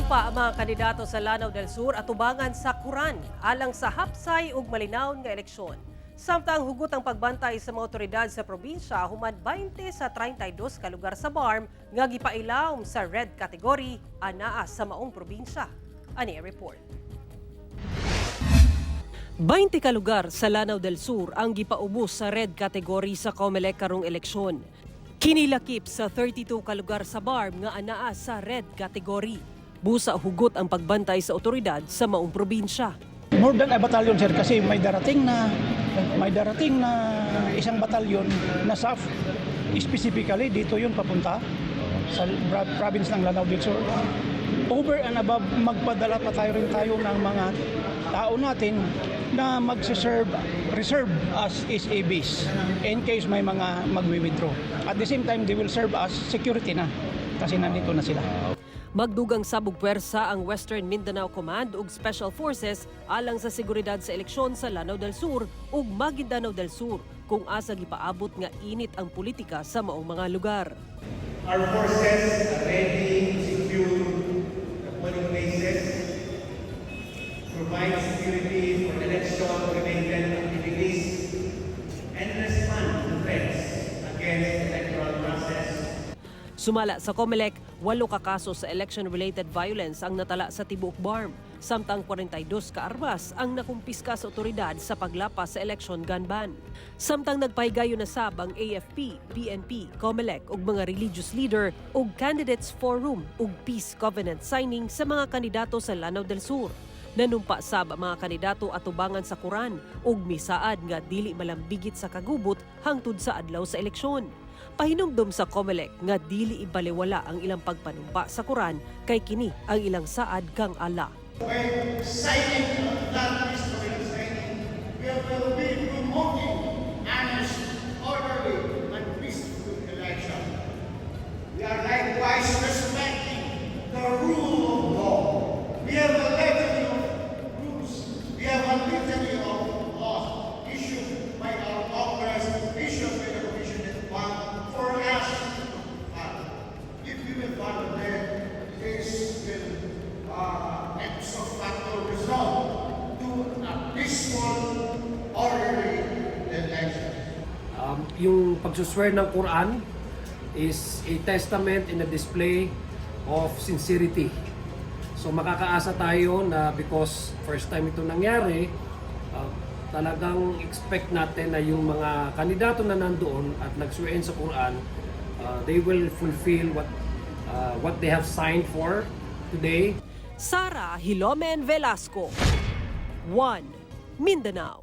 Nanumpa ang mga kandidato sa Lanao del Sur atubangan sa Quran alang sa hapsay ug malinawon nga eleksyon. Samtang hugot ang pagbantay sa mga otoridad sa probinsya human 20 sa 32 ka lugar sa BARMM nga gipailawom sa red category anaa sa maong probinsya. Ani ang report. 20 ka lugar sa Lanao del Sur ang gipaubos sa red category sa COMELEC karong eleksyon. Kinilakip sa 32 ka lugar sa BARMM nga anaa sa red category. Busa hugot ang pagbantay sa otoridad sa maong probinsya. More than a battalion, sir, kasi may darating na isang batalyon na SAF, specifically dito yun papunta sa province ng Lanao del Sur. Over and above, magpadala pa tayo rin tayo ng mga tao natin na magsiserve, reserve as SABs in case may mga magwi-withdraw. At the same time, they will serve as security na kasi nandito na sila. Magdugang sab og puwersa ang Western Mindanao Command ug Special Forces alang sa seguridad sa eleksyon sa Lanao del Sur ug Maguindanao del Sur kung asa gipaabot nga init ang politika sa maong mga lugar. Our forces are ready to secure the polling places, provide security for election-related activities, and respond to threats against the electoral process. Sumala sa COMELEC, 8 ka kaso sa election-related violence ang natala sa tibuok BARMM, samtang 42 ka armas ang nakumpiska sa otoridad sa paglapas sa election gun ban. Samtang nagpahigayon na sab ang AFP, PNP, COMELEC ug mga religious leader ug candidates forum ug peace covenant signing sa mga kandidato sa Lanao del Sur. Nanumpa sab ang mga kandidato atubangan sa Quran ug misaad nga dili malambigit sa kagubot hangtod sa adlaw sa eleksyon. Pahinumdom sa COMELEC nga dili ibaliwala ang ilang pagpanumpa sa Quran kay kini ang ilang saad kang Allah. By signing that peace signing, we will be promoting honest, orderly, and peaceful election. We are likewise respecting the rule of law. We have a litany of rules. We have a litany of laws issued by our Congress, issued by the Commission en Banc for us to follow. If we will follow them, this will ipso facto result to a peaceful, orderly election. Yung pagsuswear ng Quran is a testament and a display of sincerity. So makakaasa tayo na because first time ito nangyari, talagang expect natin na yung mga kandidato na nandoon at nag-swear sa Quran, they will fulfill what they have signed for today. Sara Hilomen Velasco, 1 Mindanao.